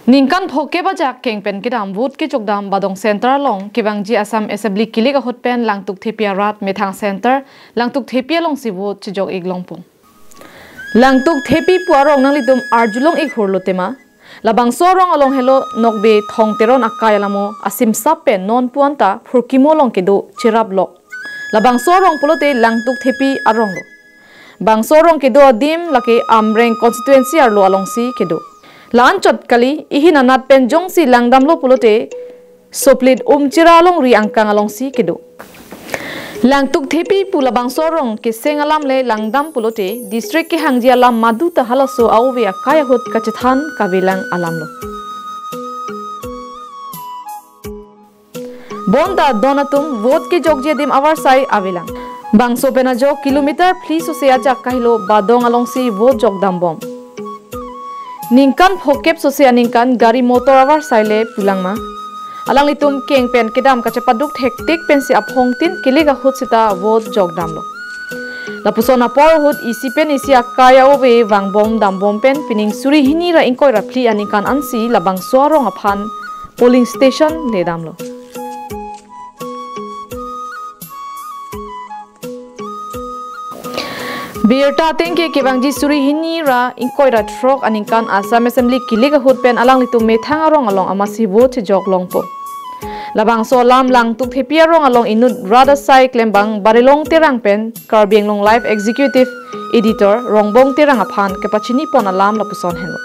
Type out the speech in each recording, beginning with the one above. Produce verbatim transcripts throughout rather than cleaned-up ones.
Ningkan phokep ajak keng pen kedam vote kejokdam Badong Center along kevangji Assam Assembly kilik ahut pen Langtuk Thepi arat methang center Langtuk Thepi alongsi vote chejok-ik longpo. Langtuk Thepi pu arong nanglitum arjulong-ik hurlo tema. Labangso arong along helo Nokbe Thong Teron akai alamo asimsap pen non pu anta phurkimo along kedo cherap lok. Labangso arong pulote Langtuk Thepi arong lo. Bangso arong kedo adim lake Amreng constituency arlo alongsi kedo. La-anchot kali, ihin anat pen jongsi langdamlo pulote Soplit Umchira alongri angkang alongsi kedo. Langtuk Thepi pu labangso arong keseng alam le langdam pulote district kehangji alam madu ta halaso a-ove akai ahut kachethan kavelang alam lo. Bonta don atum vote kejokji adim avarsai avelang. Bangso pen ajok kilometer phli sose ajak kahelo Badong alongsi vote jokdam bom. Ningkan phokep sose aningkan gari motor avarsai le pulang ma. Alanglitum keng pen kedam kachepaduk thektik pensi aphongtin kilik ahut seta vote jokdamlo. Lapuson apor ahut isi pen isi akai a-ove vangbom dambom pen pining suri hini ra ingkoi ra phli aningkan ansi labangso arong aphan polling station ledamlo. Birta ateng ke kevangji suri hini ra ingkoi ra throk aningkan Assam Assembly kilik ahut pen alanglitum methang arong along amatsi vote chejok longpo. Labangso alam Langtuk Thepi arong along inut rat asai klembang Barilong Terang pen Karbi Anglong Live Executive Editor Rongbong Terang aphan kepachini pon alam lapuson henlo.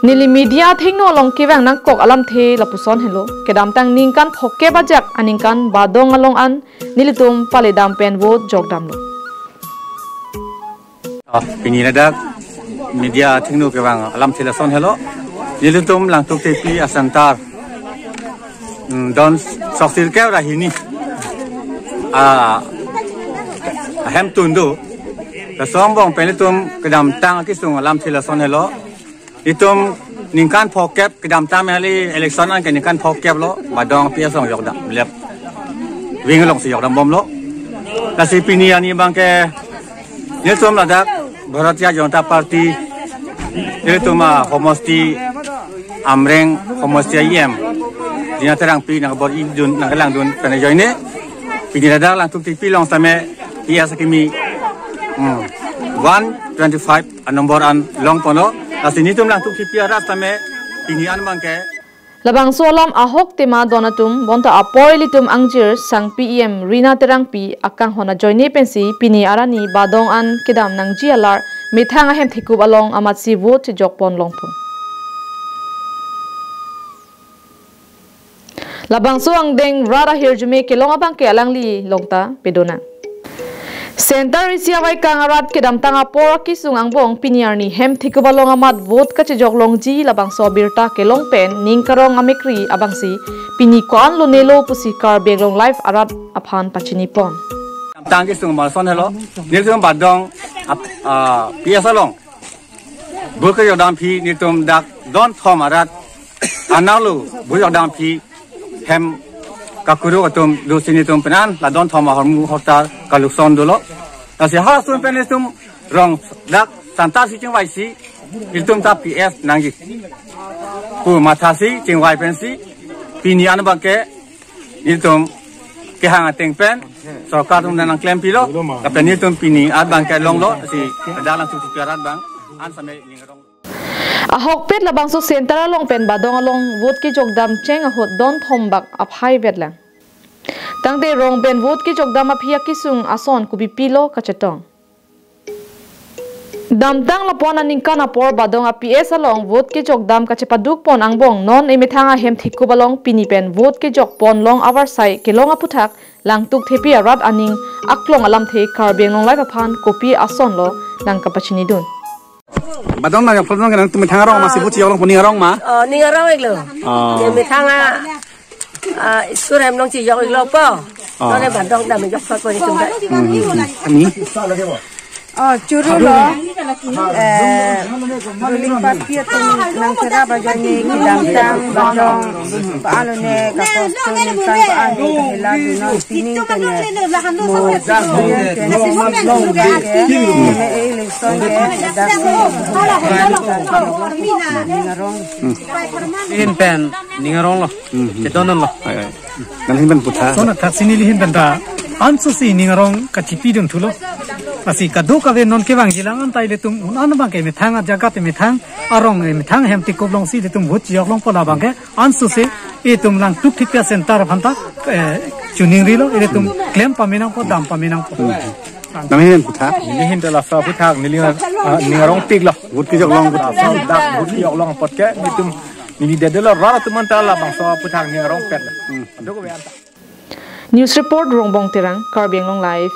Neli media athengno along kevang nangkok alamthe lapuson henlo. Kedamtang ningkan phokep ajak aningkan Badong along an nelitum paledam pen vote jokdamlo. Ah, pini ladak media athengno kevang alamthe lason henlo. Nelitum Langtuk Thepi a-center, mm, don sok sirkep ra hini, ah, ahemtun do. Laso angbong pen nelitum kedamtang akesung alamthe lason henlo. Itum ningkan phokep kedamtang meli election an ke ningkan phokep lo, Badong P S along jokdam, lep wing alongsi jokdam bomlo. Lasi pini arni abangke nelitum ladak Bharatiya Janata Party, nelitum a-homosti Amreng homosti a-E M Rina Terangpi nang bor-idun nangkelangdun pen ajoine pini ladak Langtuk Thepi along same P S akimi, hmm, one twenty-five a-number an longponlo. Lasi nelitum Langtuk Thepi arat same pini an abangke. Labangso alam ahok tema don atum bonta apor ilitum angjir sangpi E M Rina Terangpi akanghon ajoine pensi pini arni Badong an kedam nangji alar methang ahem thekup along amatsi vote chejok pon longpo. Labangso angdeng rat ahirjume kelong abangke alangli along ta pedonang. Center isi avaikang arat kedamtang apor akesung angbong pini arni hem thekup along amat vote kachejok longji labangso abirta kelong pen ning karong amekri abangsi pini ko-an lonelo pusi Karbi Anglong Live arat aphan pachini pon. Kedamtang akesung malson helo, nelitum Badong ap-, ah, P S along vote kejokdam aphi nelitum dak don thom arat anarlo vote jokdam aphi hem kakuruk atum dosi nelitum penan la don thom ahormu hortar kalukson dolo. Lasi halason pen nelitum rong dak center si chingvaisi nelitum ta P S nangji pu mathasi chingvai pensi pini an abangke nelitum kehang ateng pen sorkar atum nangklempilo, lapen nelitum pini abangke longlo, si dak Langtuk Thepi arat abang an same ning karong. Ahokpet labangso center along pen Badong along vote kejokdam cheng ahut don thom bak aphai vetlang. Tangte rong pen vote kejokdam aphi akesung ason kopipilo kachetong. Damtang lapu-an aningkan apor Badong a-P S along vote kejokdam kachepaduk pon angbong non emethang ahem thekup along pini pen vote kejok pon long avarsai kelong aputhak Langtuk Thepi arat aning aklong alamthe Karbi Anglong Live aphan kopi asonlo nangkapachinidun. Badong nang aphlong nang nangtum methang arong amatsi vote chejok longpo, ning arong ma? Oh, ning arong-iklo. Oh. Ye methang a, ah, school hem along chejok-iklo po. Oh. None Badong dam jok thot po nelitum ta. Hmm, hmm, hmm. Ani? Oh, churu lo. Eh, ruling party atum nangcherap ajoine kedamtang bajong, ba-an lone kaposto ningkan ba-an lone kahela dunnon, pini tene mo election ke, M A election ke, dasi ning arong. Ahin pen ning arong lo. Hmm. Chedondon lo. Ai, ai. Nanghin pen putha. Lason athaksi nelihin pen ta ansose ning arong kachipidun thulo. Lasi kadokave non kevangjilang an ta ilitum un an abangke methang ajaga te methang arong, eh, methang hem tikup longsi ilitum vote chijok longpo, labangke ansose itum lang tuk thik pi a-center aphan ta, eh, chuningrilo, ilitum klem pame nangpo, dam pame nangpo. Nanghin pen putha. Nelihin ta laso aphuthak neli, ah, ning arong pik lo. Vote kejok long putha. Laso dak vote kejok long apot ke nelitum neli dedelo rat atum an ta labangso aphuthak ning arong pet lo. Hmm. Kadokave an ta. News report, Rongbong Terang, Karbi Anglong Live.